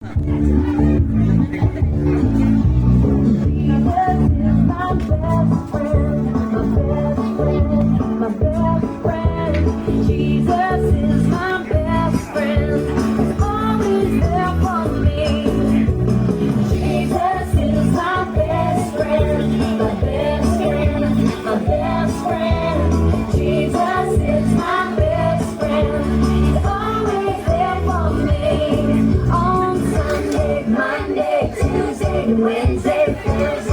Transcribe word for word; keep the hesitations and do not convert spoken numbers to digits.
Jesus is my best friend, my best friend, my best friend. Jesus is my best friend, he's always there for me. Jesus is my best friend, my best friend, my best friend. Jesus is my best friend, he's always there for me. On Sunday, Monday, Tuesday, Wednesday, Thursday.